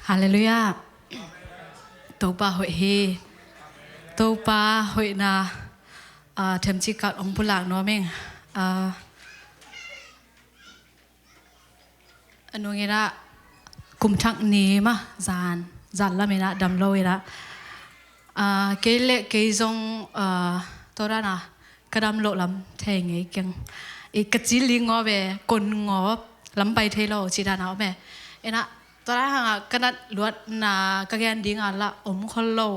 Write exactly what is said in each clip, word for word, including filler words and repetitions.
Halleluiah. Topa hoih hi. Topa hoihna, ah, themcik khat hong pulak nuam ing. Ah, a nung in ah kum thak ni mah zan, zan lam in ah dam lo in ah, ah, kei le kei zong, ah, tua dan a ka dam loh lam thei ngei keng. I ka ci li ngawp e, kon ngawp, lam pai thei lo cih dan a om e. In ah tua dan hang a ka nat luatna ka gen ding a lah om khol lo.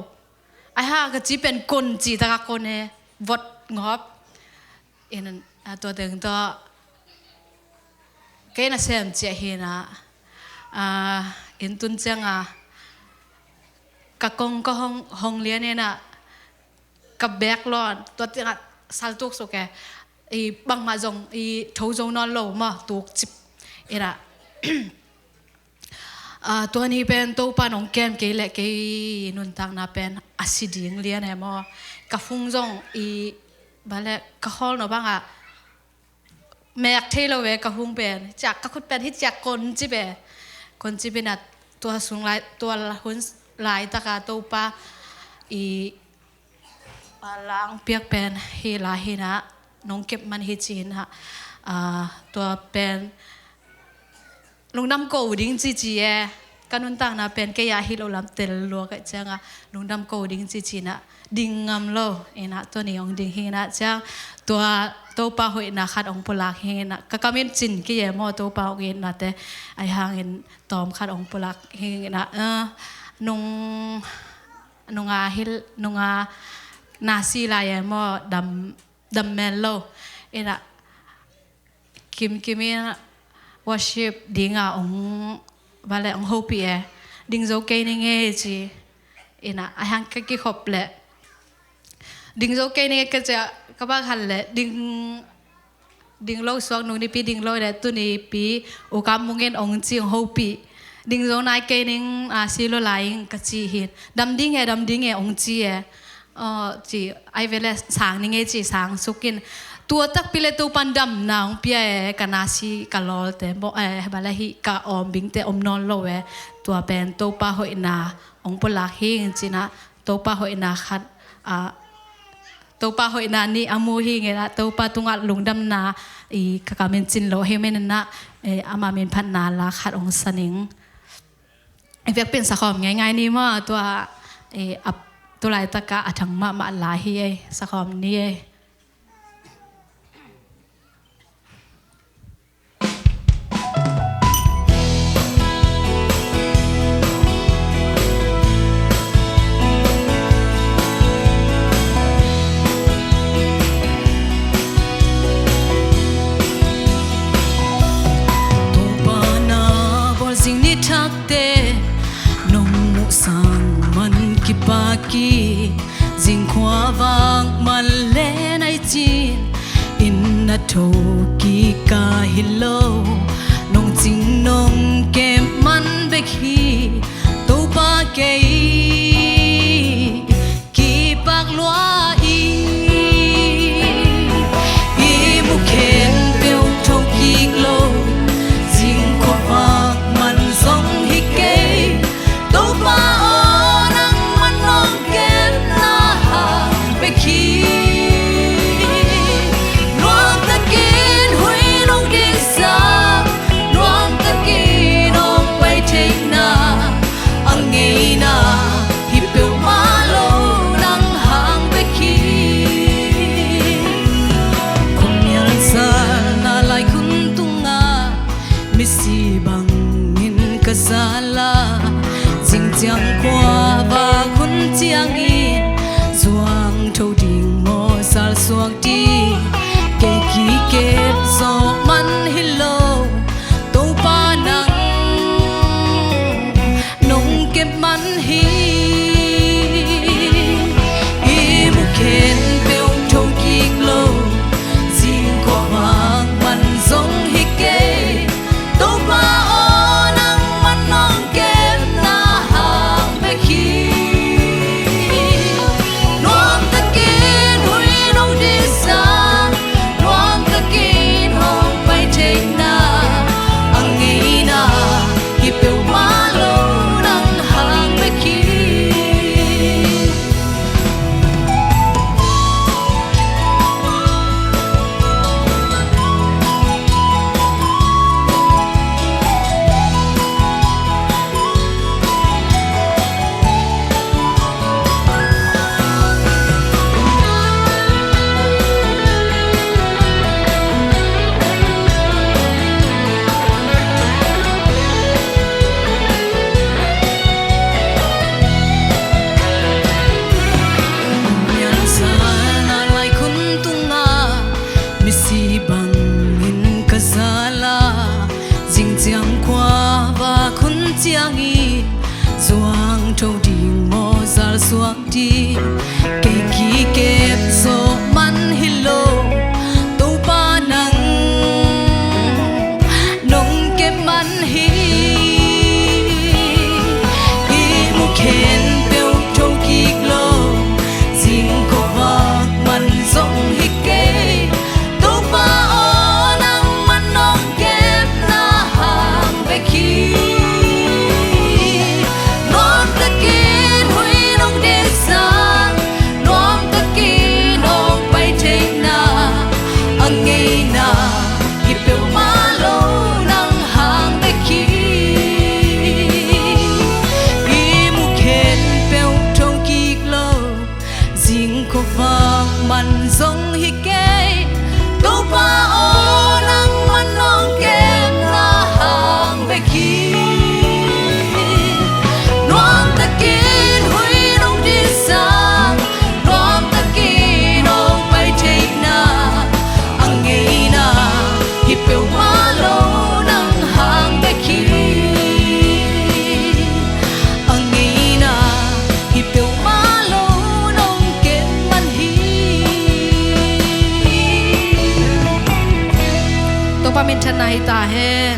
Ai ha, ka ci pen kon cih tak a kon e, vot ngawp. In ah tua teng tawh kei nasem ciah hi in ah, ah, inn tun ciang a ka kong ka hong, hong lian in ah ka bek lawn, tua ciang a sal tuk suk e. I bangmah zong i tho zo nawn lo maw, tuk cip. In ah, ah, tua ni pen Topa in hong kem kei le kei nuntakna pen a si ding lian e maw. Ka phung zong i, bale, ka khawl no bang a mek thei lo ve ka phung pen. Ciak ka khut pen hi ciak kon cip e. Kon cip in ah tua sung lai, tua hun laitak a Topa i, ah, lang piak pen hi lai hi in ah, nong kep man hi ci in ah, ah, tua pen lungdam ko ding cici e. Ka nuntakna pen kei a hi lo lam tel lua ka ciang a, lungdam ko ding cici in ah ding ngam lo. In ah tua ni hong ding hi in ah ciang, tua Topa hoihna khat hong pulak hi in ah, ka kam in cin kei e maw, Topa hong itna te. Ai hang in tawm khat hong pulak hi in ah, ah, nung, nung a hi, nung a na si lai e maw, dam, dam mel lo. In ah kimkim in worship ding a hong, bale, hong hopih e. Ding zo kei ning e ci. In ah ai hang ka kikhop le, ding zo kei ning e ka ci a, ka bak hal le, ding, ding lo suak, nung Nipi ding lo le, tu Nipi U Kam Mung in hong ci, hong hopih. Ding zo nai kei ning, ah, si lo lai ing ka ci hi in. Dam ding e, dam ding e hong ci e. Aw, ci, ai ve le sang ning e ci, sang suk in. Tua takpi le Topa in damna hong pia e, ka na si ka lawl te maw, eh, bale, hi ka awm bing te om nawn lo e. Tua pen Topa hoihna hong pulak hi ing ci in ah, Topa hoihna khat, ah, Topa hoihna nih a mu hi ing in ah, Topa tung a lungdamna i ka kam in cin lo hi men in ah, eh, ama min phatna la khat hong sa ning. I biakpiak in sakhawm ngeingai ni maw, tua, eh, ap, tu laitak a a thang mahmah la hi e, sakhawm ni e. Topa na bawl zing ni thakte nong muh sang man kipak hi. Zing khuavak man le nai cin, inn a tho kik ka hi lo. Nong cing nong kem man bek hi, Topa kei kipak lua ing. I mu khempeuh tho kik lo, zing khuavak man zong hi kei. Topa aw, nangman nong kepna hang bek hi. Nuamtakin huih nong dihsak, nuamtakin hong pai theihna, a ngeina hi peuhmah lo nang hang bek hi. Khuamial salna laikhun tungah misi bangin ka zal a, zing ciang khuavak hun ciangin zuang tho ding maw, sal suak ding, kei kikep zawh man hi lo. Topa nang nong kep man hi. I mu khempeuh tho kik lo, zing khuavak man zong hi kei. Topa aw, nangman nong kepna hang bek hi. Nuamtakin huih nong dihsak, ciangin zuang tho ding maw, zal suak ding. Kei kikep zawh man hi lo, Topa nang nong kep man hi. I mu khempeuh tho kik lo, zing khuavak man zong hi kei. Topa aw, nangman nong kepna hang bek hi. Nuamtakin huih nong dihsak, nuamtakin hong pai theihna, a ngeina hi peuhmah lo nang hang bek hi. I mu khempeuh tho kik lo, zing khuavak man zong hi kei. Topa aw, nangman nong kepna hang bek hi. Nuamtakin huih nong dihsak, nuamtakin hong pai theihna, a ngeina hi peuhmah lo nang hang bek hi. A ngeina hi peuhmah lo nong kep man hi. Topa minthanna hi ta hen.